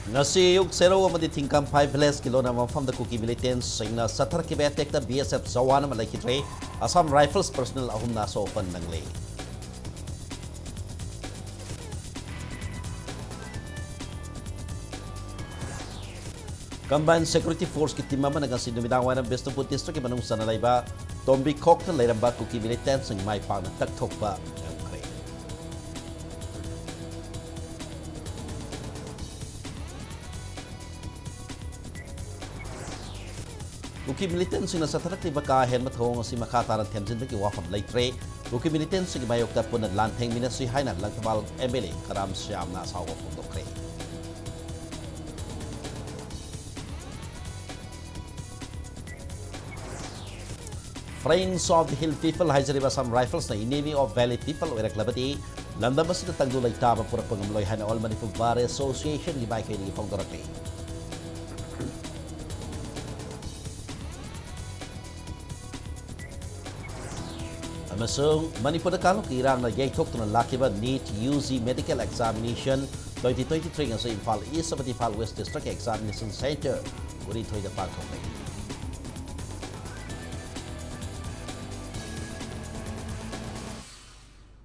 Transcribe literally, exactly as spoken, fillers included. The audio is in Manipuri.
ꯉꯁꯤ ꯑꯌꯨꯛ ꯁꯦꯔꯧ ꯑꯃꯗꯤ ꯊꯤꯡꯀꯝꯐꯥꯏ ꯚꯤꯂꯦꯖꯀꯤ ꯂꯣꯟꯅ ꯃꯐꯝꯗ ꯀꯨꯀꯤ ꯃꯤꯂꯤꯇꯦꯟꯁꯤꯡꯅ ꯆꯠꯊꯔꯛꯈꯤꯕ ꯑꯦꯇꯦꯛꯇ ꯕꯤ ꯑꯦꯁ ꯑꯦꯐ ꯖꯋꯥꯟ ꯑꯃ ꯂꯩꯈꯤꯗ꯭ꯔꯦ꯫ ꯑꯁꯥꯝ ꯔꯥꯏꯐꯜꯁ ꯄꯔꯁꯅꯦꯜ ꯑꯍꯨꯝꯅ ꯑꯁꯣꯛ ꯑꯄꯟ ꯅꯪꯂꯤ꯫ ꯀꯝꯕꯥꯏꯟ ꯁꯦꯀ꯭ꯌꯨꯔꯤꯇꯤ ꯐꯣꯔꯁꯀꯤ ꯇꯤꯝ ꯑꯃꯅ ꯉꯁꯤ ꯅꯨꯃꯤꯗꯥꯡ ꯋꯥꯏꯔꯝ ꯕꯤꯁꯅꯨꯄꯨꯔ ꯗꯤꯁꯇ꯭ꯔꯤꯛꯀꯤ ꯃꯅꯨꯡ ꯆꯟꯅ ꯂꯩꯕ ꯇꯣꯝꯕꯤꯈꯣꯛꯇ ꯂꯩꯔꯝꯕ ꯀꯨꯀꯤ ꯃꯤꯂꯤꯇꯦꯟꯁꯤꯡ ꯃꯥꯏ ꯄꯥꯛꯅ ꯀꯛꯊꯣꯛꯄ ꯉꯝꯈ꯭ꯔꯦ꯫ ꯀꯨꯀꯤ ꯃꯤꯂꯤꯇꯦꯟꯁꯤꯡꯅ ꯆꯠꯊꯔꯛꯂꯤꯕ ꯀꯥ ꯍꯦꯟꯕ ꯊꯧꯑꯣꯡ ꯑꯁꯤ ꯃꯈꯥ ꯇꯥꯅ ꯊꯦꯝꯖꯤꯟꯕꯒꯤ ꯋꯥꯐꯝ ꯂꯩꯇ꯭ꯔꯦ꯫ ꯀꯨꯀꯤ ꯃꯤꯂꯤꯇꯦꯟꯁꯤꯡꯒꯤ ꯃꯥꯌꯣꯛꯇ ꯄꯨꯟꯅ ꯂꯥꯟꯊꯦꯡꯃꯤꯟꯅꯁꯤ ꯍꯥꯏꯅ Langthabal M L A Karam ꯁ꯭ꯌꯥꯝꯅ ꯑꯁꯥꯎꯕ ꯐꯣꯡꯗꯣꯛꯈ꯭ꯔꯦ꯫ Friends of the Hill People ꯍꯥꯏꯖꯔꯤꯕ ꯑꯁꯥꯝ ꯔꯥꯏꯐꯜꯁꯅ Enemy of Valley People ꯑꯣꯏꯔꯛꯂꯕꯗꯤ ꯂꯝꯗꯝ ꯑꯁꯤꯗ ꯇꯪꯗꯨ ꯂꯩꯇꯥꯕ ꯄꯨꯔꯛꯄ ꯉꯝꯂꯣꯏ ꯍꯥꯏꯅ All Manipur Bar Associationꯒꯤ ꯃꯥꯏꯀꯩꯗꯒꯤ ꯐꯣꯡꯗꯣꯔꯛꯂꯤ꯫ ꯑꯃꯁꯨꯡ ꯃꯅꯤꯄꯨꯔꯗ ꯀꯥꯡꯂꯨꯞꯀꯤ ꯏꯔꯥꯡꯅ ꯌꯩꯊꯣꯛꯇꯨꯅ ꯂꯥꯛꯈꯤꯕ NEET U G medical examination twenty twenty three ꯉꯁꯤ ꯏꯝꯐꯥꯜ ꯏꯁ ꯑꯃꯗꯤ ꯏꯝꯐꯥꯜ ꯋꯦꯁ ꯗꯤꯁꯇ꯭ꯔꯤꯛꯀꯤ ꯑꯦꯛꯖꯥꯃꯤꯅꯦꯁꯟ ꯁꯦꯟꯇꯔ ꯀꯨꯟꯅꯤꯊꯣꯏꯗ ꯄꯥꯡꯊꯣꯛꯂꯦ꯫